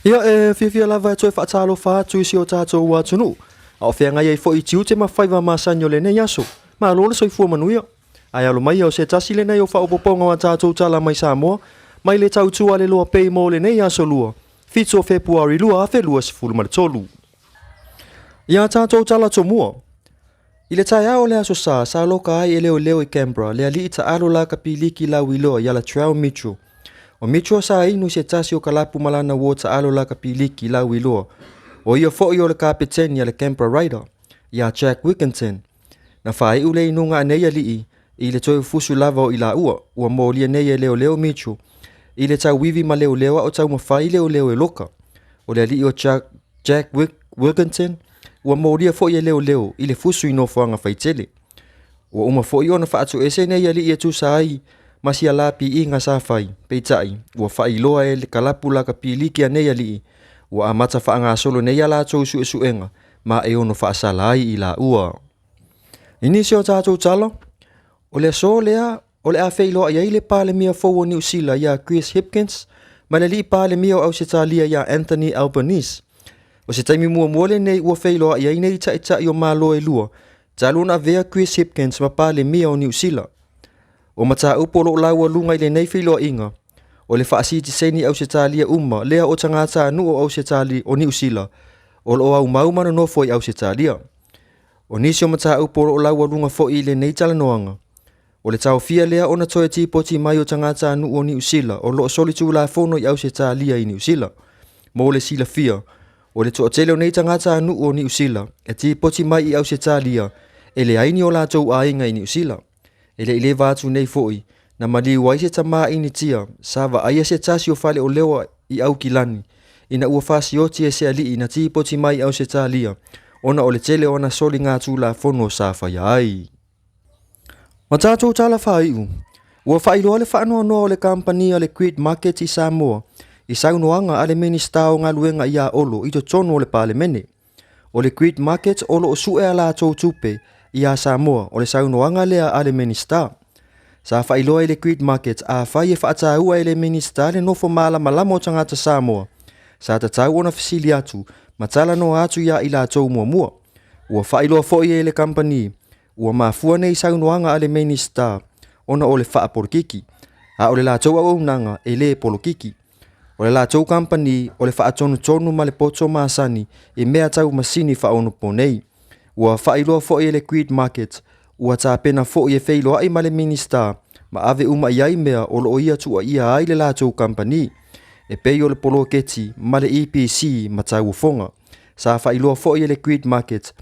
Ia, e fiafia lava e toe faatalofa atu i si o tatou atunuu, a o feagai ai foi i tiute ma faiva masani o lenei aso. Malo le soifua manuia. Ae alo maia o se tasi lenei o faaopoopoga o a tatou tala mai Samoa, mai le tautua a le Loa Pay mo lenei aso Lua, 7 o Fepuari 2023. Ia tatou tala tomua. I le taeao o le Aso Sa, sa loka ai e leoleo i Canberra le alii taalo lakapiliki lauiloa ia Latrell Mitchell. O Mitchell sa inu i se tasi o kalapu ma lana uo taalo lakapiliki lauiloa, o ia foi o le kapeteni a le Canberra Rider, ia Jack Wigginton. Na faaiu le inuga a nei alii i le toe fusu lava o i laua ua molia nei e leoleo Mitchell i le tauivi ma leoleo a o taumafai leoleo e loka. O le alii o Jack, Jack Wilkinson, ua molia foi e leoleo i le fusu i nofoaga faitele. Ua uma foi ona faatuese nei alii e tusa ai ma sia lapiiga sa fai, peitai, ua faailoa e le kalapu lakapiliki a nei alii, ua amata faagasolo nei a latou suesuega ma e ono faasala ai i laua. I nisi o tatou tala, o le aso lea o le a feiloai ai le Palemia fou o Niu Sila ia Chris Hipkins ma le alii Palemia o Ausetalia ia Anthony Albanese. O se taimi muamua lenei ua feiloai ai nei taitai o Malo e lua talu ona avea Chris Hipkins ma Palemia o Niu Sila. O mataupu o lo o laualuga i lenei feiloaiga, o le faasitiseni Ausetalia uma lea o tagatanuu o Ausetalia o Niu Sila o lo o aumau ma nonofo i Ausetalia. O nisi o mataupu o lo o laualuga foi i lenei talanoaga, o le taofia lea ona toe tipoti mai o tagatanuu o Niu Sila o lo o solitulafono i Ausetalia i Niu Sila. Mo le silafia, o le toatele o nei tagatanuu o Niu Sila e tipoti mai i Ausetalia e leai ni o latou aiga i Niu Sila. E le i leva atu nei foi, na maliu ai se tamā Initia sa vaaia se tasi o faleoleoa i Aukilani, ina ua fasioti e se alii na tipoti mai i Ausetalia ona o le tele o ana soligatulafono sa faia ai. Ma tatou tala faaiu, ua faailoa le faanoanoa o le kamupani a le Great Markets i Samoa i saunoaga a le Minisita o Galuega ia Olo i totonu o le Palemene. O le Great Markets o lo o sue a latou tupe iā Samoa, o le saunoaga lea a le Minisita. Sa faailoa i le Great Markets afai e faataua e le Minisita le nofo malamalama o tagata Samoa, sa tatau ona fesili atu ma talanoa atu iā i latou muamua. Ua faailoa foi e le kamupani, ua mafua nei saunoaga a le Minisita ona o le faapolokiki, a o le latou auaunaga e le polokiki. O le latou kamupani o le faatonutonu ma le poto masani i mea tau masini faaonoponei. Ua faailoa foi e le Greed Market, ua tapena foi e feiloai ma le Minisita ma ave uma i ai mea o lo o ia tuuaia ai le latou kamupani, e pei o le poloketi ma le EPC ma tauofoga. Sa faailoa foi e le Greed Market,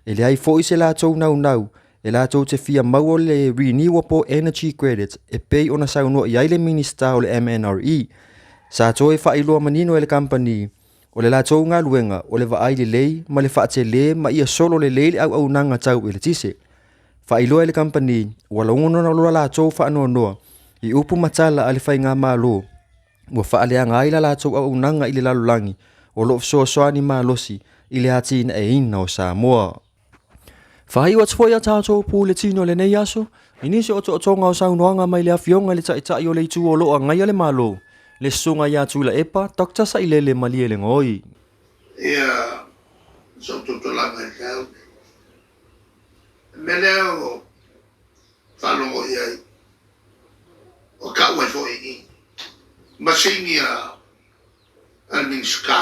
e leai foi se latou naunau e latou te fia maua le Renewable Energy Credit e pei ona saunoa i ai le Minisita o le MNRE. Sa toe faailoa manino e le kamupani, o le latou galuega o le vaai lelei ma le faatele ma ia solo lelei le auaunaga tau eletise. Faailoa e le kamupani, ua lagona lo latou faanoanoa i upu ma tala a le faigamalo ua faaleaga ai la latou auaunaga i le lalolagi o lo o fesoasoani malosi i le atinaeina o Samoa. Faaiu atu foi a tatou puletino i lenei aso, i nisi o otootoga o saunoaga mai le Afioga i le Taitai o le Itu o lo o agaia le Malo, le Susuga ia Tuilaepa Doctor Sailele Malielegaoi. Ia sou tolotolaga i le taeao nei. O le mea lea o faalogo i ai, o tau ai foi i i, masini a le Minisita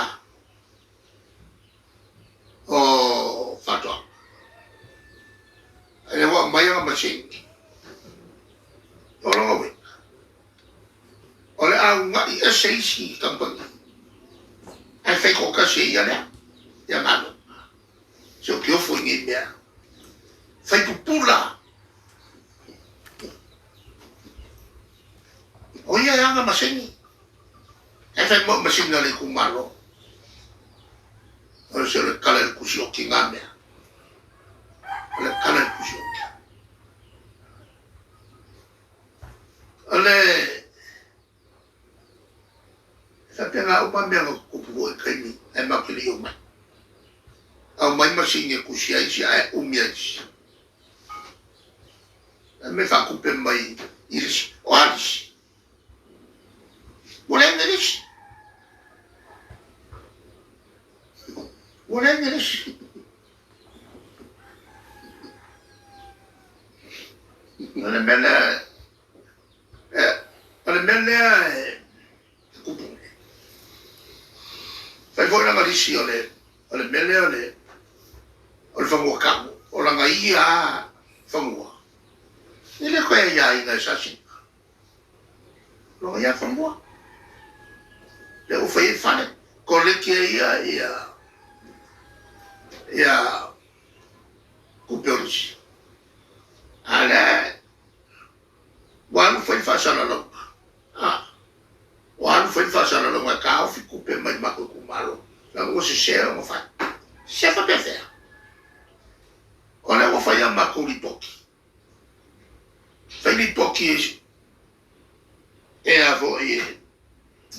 o Faatoaga. A lea ua aumai ana masini. O lona uiga, o le a una'i ese isi kamupani ae fai toatasi e ia lea, ia galuega. Se ou te ofo i nei mea. Fai pupula. O ia e ana masini. Ae fai mai o masini a le itumalo. O se o le kala i le kusioti ngā mea. O le kala i le kusioti. O le faapena uma mea na tutupu foi i taimi ae matou te le i omai. Aumai masini e kusi ai isi ae umi ai isi. Ae me faatupe mai i lisi. O a lisi? Ua leai ni lisi. Ua leai ni lisi. O le mea lea, o le mea lea e tupu nei. Fai foi lana lisi o le, o le mea lea o le, o le fanua tau, o lana ia lava fanua. E le toe aiaina e sasina. Lona ia fanua. Lea ua fai ai fale. Koleki ai ia ia ia tupe o lisi. A lea ua alu fai le faasalalauga. A ua alu fai le faasalalauga e taofi tupe mai matou itumalo. Leaga ua sese lona fai. Sese faapefea. O lea ua fai a matou lipoti. Fai lipoti e a foi e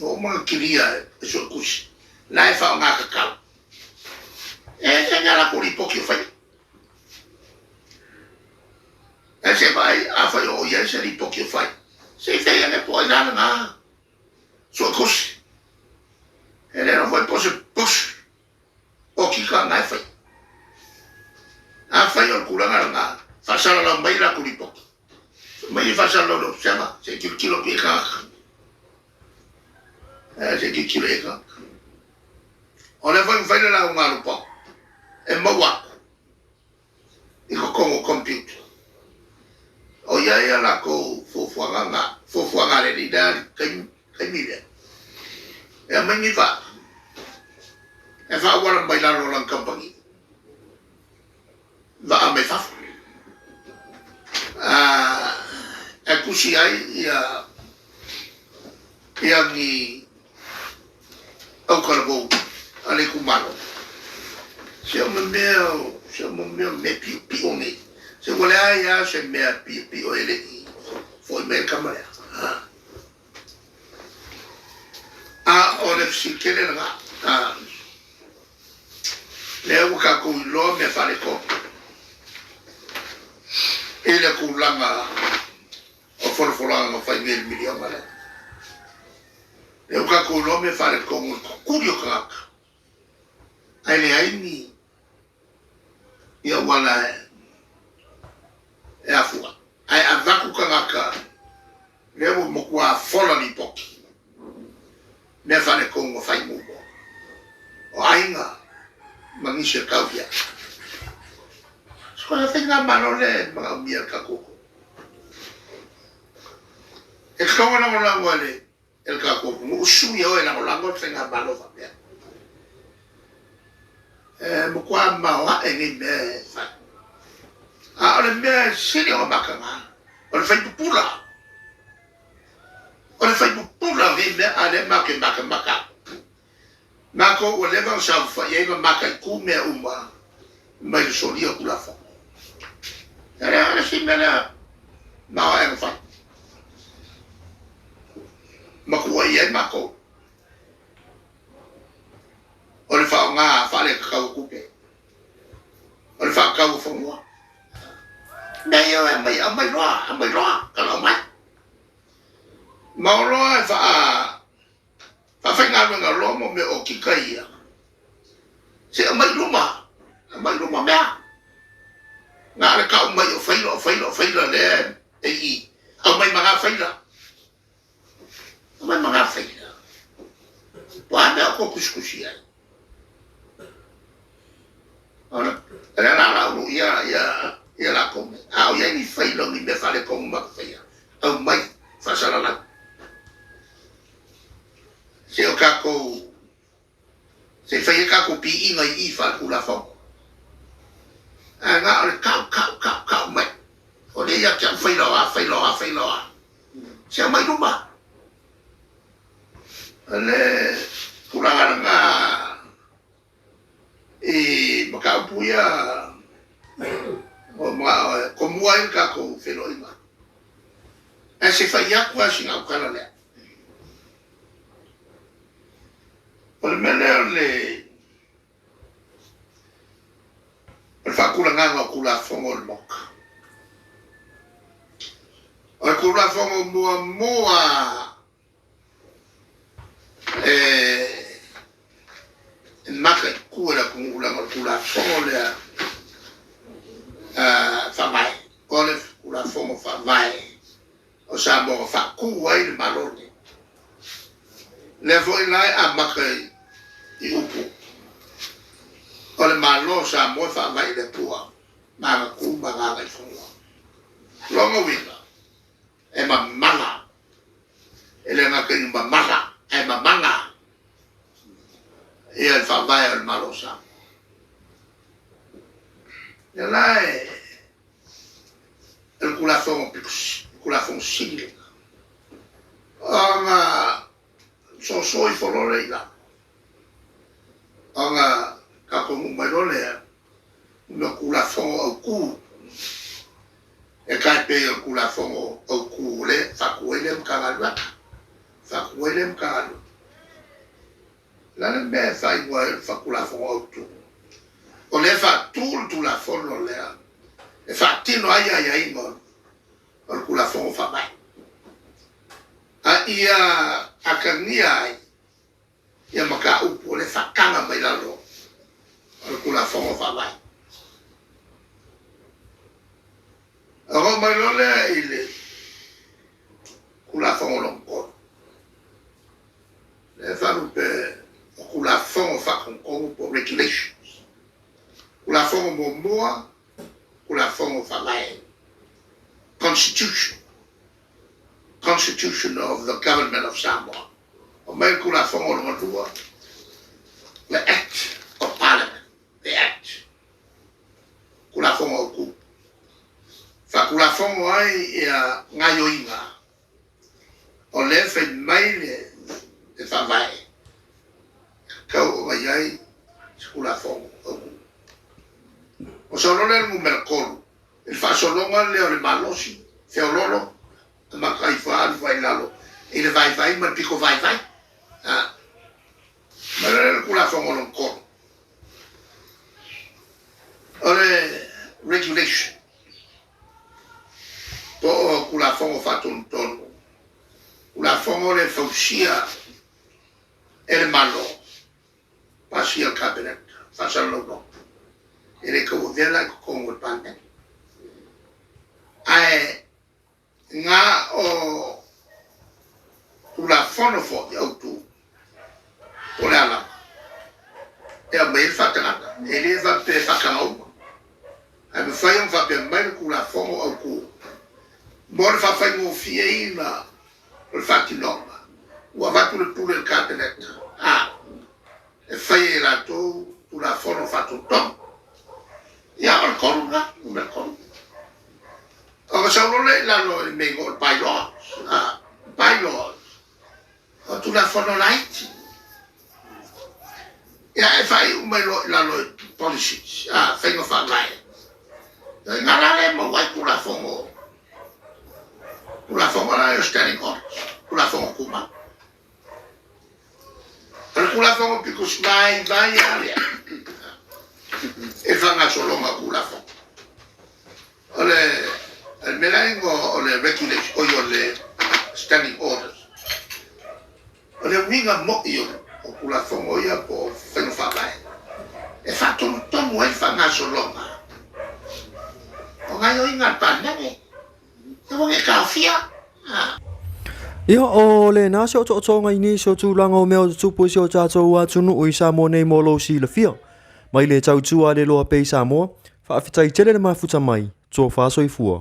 ua uma ona kilia e Suetusi, la e faaaoga tatau. E e ni a latou lipoti o faia. Ae se vaai, afai o i ai se lipoti o fai, se i fai ane po o ai la lena Suetusi. E le iloa foi po o se pusi okika na e fai. Afai o le tulaga lena, faasalalau mai latou lipoti. Fai mai e faasalalau i le Ofisa, se i tilotilo atu i ai tagata. Se i tilotilo i ai tagata. O lea foi ua fai le lauga a Lupao, e maua atu i totonu o computer. O i ai a latou fuafuaga na, fuafuaga a le alii lea i le taimi lea, e aumai ni vaa e faaauala mai lalo o lana kamupani, vaa mai fafo, e tusi ai ia ia ni autalavou a le itumalo. Se o mea se o mea mea piopio nei. Se ua leai lava se mea piopio e le i foi mai le tama lea. A o le fesili tele lena, lea ua tatou iloa mea faaletonu i le tulaga o folafolaga na fai nei i le miliona lea. Lea ua tatou iloa mea faaletonu o le tutuli o tagata, ae leai ni auala e afua. Ae avatu tagata lea ua matua fola lipoti mea faaletonu na fai muamua. O aiga ma nisi e tau ia. O le faigamalo lea e manaomia e le tatou atunuu. E tatau ona lagolago e le tatou atunuu sui o e lagolago le faigamalo faapea. E matua maoae nei mea e fai. A o le mea e sili ona mataga, o le fai pupula. O le fai pupula o nei mea, a lea matou te matamata atu. Matou ua leva ona saofafai ai ma mataitu mea uma mai le solia o Tulafono. E le o le isi mea lea maoae ona fai. Matua i ai matou. O le faaaoga faaletatau o tupe. O le faatau o fanua. Mea ia e aumai, aumai loa, aumai loa, talau mai. Ma o loa e faa faafaigaluega loa mo mea okika ia, se aumai i luma, aumai i luma mea. Na o le tau mai o faila, o faila, o faila lea e i i, aumai ma na faila. Aumai ma na faila. Po a mea o kou tusitusi ai. O le lea la la ulu ia ia ia lakou nei. A o i ai ni faila o ni mea faaletonu ma faia, aumai faasalalau. Se o tatou se i fai ai tatou piiga i i faaletulafono. Ae na o le tau tau tau tau mai. O lea ia te au faila o a faila o a faila o a. Se aumai luma. O le tulaga lena i mataupu ia ua manao e tomua ai le tatou feiloaiga. Ae se fai atu lava sina au tala lea. O le mea lea o le faatulagaga o Tulafono o le Maota. O le Tulafono muamua e mataitu e le atunuu leaga Tulafono lea Faavae, o le Tulafono Faavae o Samoa na faatu ai le Malo lenei. Lea foi la e amata i upu, o le Malo o Samoa e faavae i le Atua ma ana tu ma ana agaifanua. O lona uiga, e mamala, e le gata ina mamala, ae mamana ia le faavae o le Malo o Samoa. Ia la e le Tulafono Tulafono Sili lena, ona soso ifo loa lea i lalo, ona tatou nuu mai loa lea i mea o Tulafono Autu e tai pei o le Tulafono Autu o lea e faatu ai lea Matagaluega, faatu ai lea Matagaluega. O le a le mea e faaigoa ai o le Tulafono Autu? O lea e faatu le Tulafono lea e faatino ai aiaiga o le Tulafono Faavae, a ia atagia ai ia mataupu o lea e faataga mai lalo o le Tulafono Faavae. Ona oo mai loa lea i le Tulafono lona tolu, lea e faalupe o Tulafono Faatonutonu po o Regulations. Tulafono muamua, Tulafono Faavae, Constitution, Constitution of the Government of Samoa. O mai le Tulafono lona lua, the Act of Parliament, the Act, Tulafono Autu. Faatulafono ai ia gaoioiga o lea e fai mai le Faavae e tatau ona i ai se Tulafono Autu. O sau loa lea i le numera 3, i le faasologa lea o le malosi, feoloolo, amata ifo alu ai lalo i le vaivai ma le pito vaivai. Ma le Tulafono lona tolu, o le regulation po o Tulafono Faatonutonu, Tulafono le fausia e le Malo, pasia le Kapeneta, faasalalauga, e le tauavea la i totonu o le Palemene. Ae na o Tulafono foi autu po o le a lava e aumai ai le faatagaga, e le faapea e faataga uma, ae mafai ona faapea mai le Tulafono Autu mo le faafaigofieina o le faatinoga, ua avatu le pule i le Kapeneta e fai e latou Tulafono Faatonutonu. Ia, o le tolu lena, numera 3. Ona sau loa lea i lalo i le mea o le bylaws. Bylaws, o Tulafono laiti. Ia, e faaiu mai loa i lalo i policies, faiga faavae. I ngā rā le maua ai Tulafono, Tulafono la o standing orders, Tulafono Tumau. O le Tulafono pito vaivai lava lea e faagasologa Tulafono. O le mea la igoa o le regulation, oi o le standing orders. O le uiga moi o Tulafono ia po o faiga faavae, e faatonutonu ai le faagasologa o gaoioiga a le Palemene. E ua le taofia. Ia, o lena se otootoga i nisi o tulaga o mea o tutupu i si o tatou atunuu i Samoa nei mo lou silafia. Mai le tautua a le loa pea i Samoa, faafetai tele le mafuta mai, tofa soifua.